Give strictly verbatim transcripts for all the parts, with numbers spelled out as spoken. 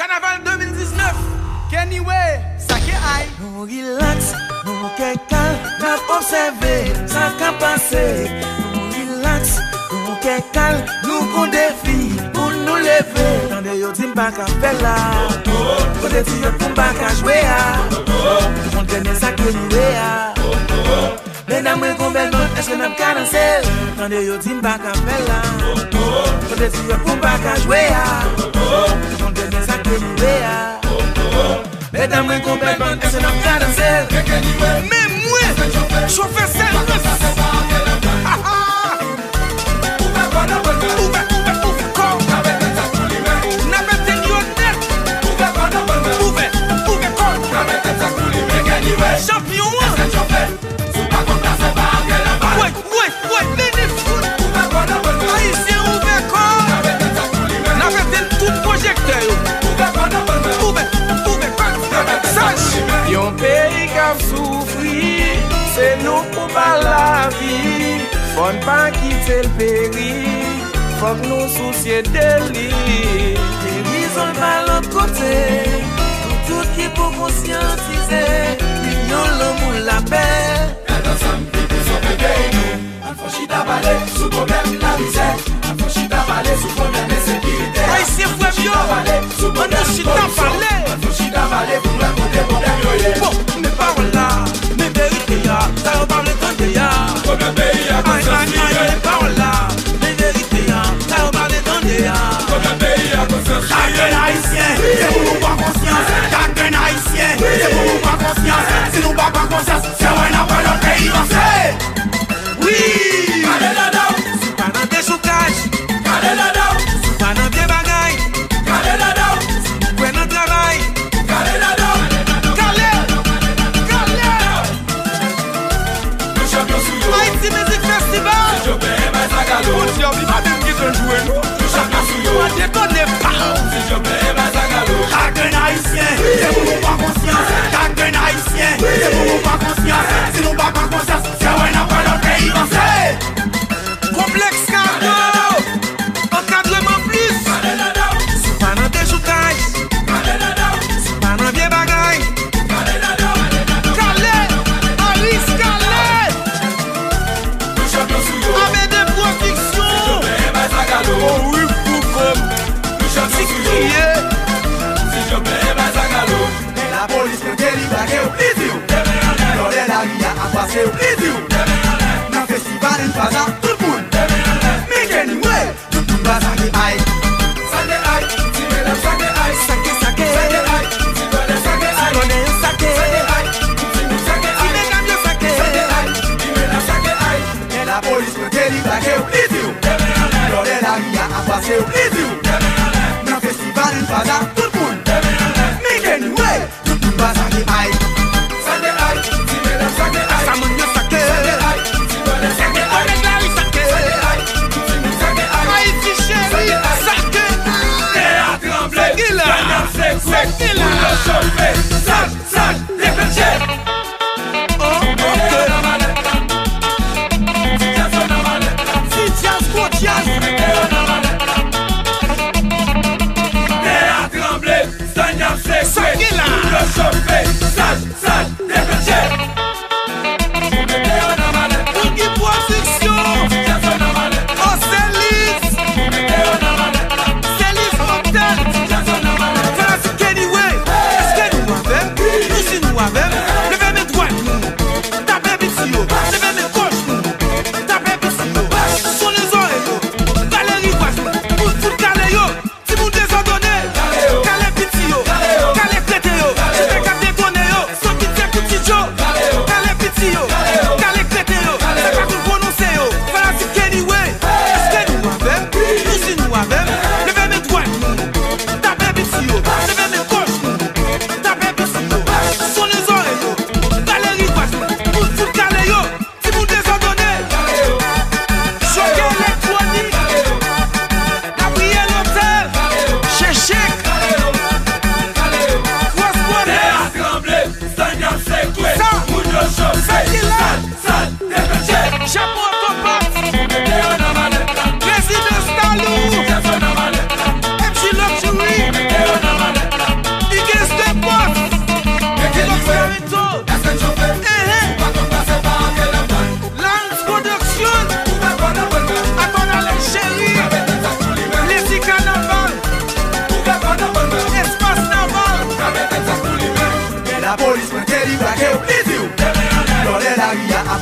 Kanaval de mil diznèf, Kenny Way, Sake Ay. Nou rilaks, nou kè kal, n ap obsève sa k ap pase. Nou rilaks, nou kè kal, nou gon defi pou nou leve. Tande yo di m pa ka fè l la. Kote ti yòt pou m pa ka jwe a. Ou konn trè byen sa Kenny Way a. Medam mwen gon bèl band, èske n ap ka danse l? Tande yo di m pa ka fè l la. Kote ti yòt pou m pa ka jwe a. Ou konn trè byen sa Kenny Way a. Medam mwen gon bèl band, èske n ap ka danse l? Men mwen, chofè sèvis. Ouvè, ouvè, ouvè kò. N ap etenn yo nèt. Ouvè, ouvè, ouvè kò. Chanpyon an. Woy, woy, woy, mini foot. Ayisyen ouvè kò. N ap etenn tout pwojektè yo. Ouvè, ouvè, ouvè kò. Saj. Yon peyi k ap soufri, se nou pou ba l lavi. Fò n pa kite l peri, fòk nou sousye de li. Gerizon l pa lòt kote, nou tout ki pou konsyantize. Linyon, lanmou, lapè. Gad ansanm ki pou sove peyi nou. Ann fò chita pale sou pwoblèm lamizè. Ann fò chita pale sou pwoblèm ensekirite a. Ayisyen frè m yo, ann fò chita pale sou pwoblèm koripsyon. Ann fò chita pale pou n wè kote pwoblèm yo ye. Bon, men pawòl la, men verite a, sa yo pa vle tande a. Pwoblèm peyi a, ay, ay, ay, men pawòl la, men verite a, sa yo pa vle tande a. Pwoblèm peyi a, konsyans li ye. Chak grenn ayisyen, se pou nou pran konsyans. Chak grenn ayisyen, se pou nou pran konsyans. Si nou pa pran konsyans, se wè n ap wè lòt peyi vanse. Wi! Kale dada w! Si w pa nan dechoukaj, kale dada w! Si w pa nan vye bagay, kale dada w! Si w kwè nan travay, kale dada w! Kale! Kale! Nou chanpyon sou yo! Haiti Music Festival! Si Joben bay zagalo! Kounye a, li pa menm gentan jwe, non! Nou chanpyon sou yo! Ou a detone, pow! Si Joben bay zagalo! Chak grenn ayisyen, se pou nou pran konsyans! Chak grenn ayisyen, se pou nou pran konsyans! Si nou pa pran konsyans, se wè n ap wè lòt peyi vanse! Konplèks Kado! Ankadreman plis! Si w pa nan dechoukaj, si w pa nan vye bagay, kale! Aris, kale! A B D Pwodiksyon! O wi, pou kòm ti kriye! Men lapolis plante li, brake w, li di w. Lòlè lari a ap pase w, li di w. Nan festival Unfasa, tout moun. Men Kenny Way, tout moun ba sake ay. Sake ay, ti medam sake ay. Sake, sake. Sake ay, ti lòlè sake ay. Ti lòlè yo sake. Sake ay, ti moun sake ay. Ti medam yo sake. Sake ay, ti medam sake ay. Men lapolis plante li, brake w, li di w. Lòlè lari a ap pase w, li di w. Nan festival Unfasa, tout moun. Men Kenny Way, tout moun ba sake ay. Sake ay, ti medam sake ay. Sa moun yo sake. Sake ay, ti lòlè sake ay. Ti nèg lari sake. Sake ay, ti moun sake ay. Ayiti cheri, sake ay. Tè a tranble, grenn ap sekwe, boul yo chofe. Saj, saj, deklannche. Oh, ok. Ti djaz, gwo djaz. Tè a tranble, zòn y ap sekwe, boul yo chofe. Saj, saj, deklannche. Boogie Production. Oselis. Selis Hotel. Fanatik Kenny Way. Èske nou avè m? Nou si nou avè m, leve men dwat nou. Tape piti yo. Leve men gòch nou. Tape piti yo. Sonnen zòrèy yo. Kale rivwaz nou. Pou fout kale yo. Timoun dezòdone, kale piti yo, kale krete yo, ti pè k ap detone yo, san pitié pou ti Djo, kale piti yo, kale krete yo, sa pa konn pwononse yo, fanatik Kenny Way, èske nou avè m? Nou si nou avè m, leve men dwat nou.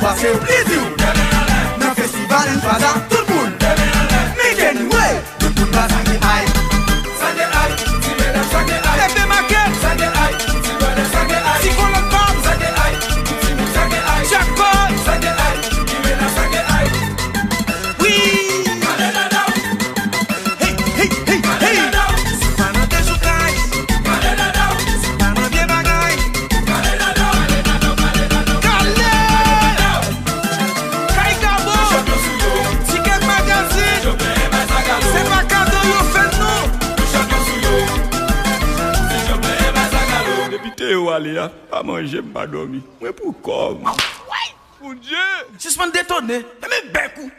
Pase yo blizi w. Nan festival Enfada, tout moun. Make any way. Tout moun ba sa gen ay. Sa gen ay. Ti medam sa gen ay. Efe Makèt. Sa gen ay. Ti brother sa gen ay. Ti Kolonn Pòp. Sa gen ay. Ti moun sa gen ay. Jackpot. Sa gen ay. Ti medam sa gen ay. Wi. Pale dada w. Hey, hey, hey, hey. Pale dada w. Se pa nan dezoukay. Pale dada w. Se pa nan vye bagay. Pale dada w. Pale dada w. Pale dada w. Pale dada w. Kale! Kay Gabo! Ti Kèk Magazin! Se pa kado yo fè n non! Depi Teo ale a, m pa manje, m pa dòmi. Mwen pou kò m. Bondye! Sispann detone! Fèmen bèk ou!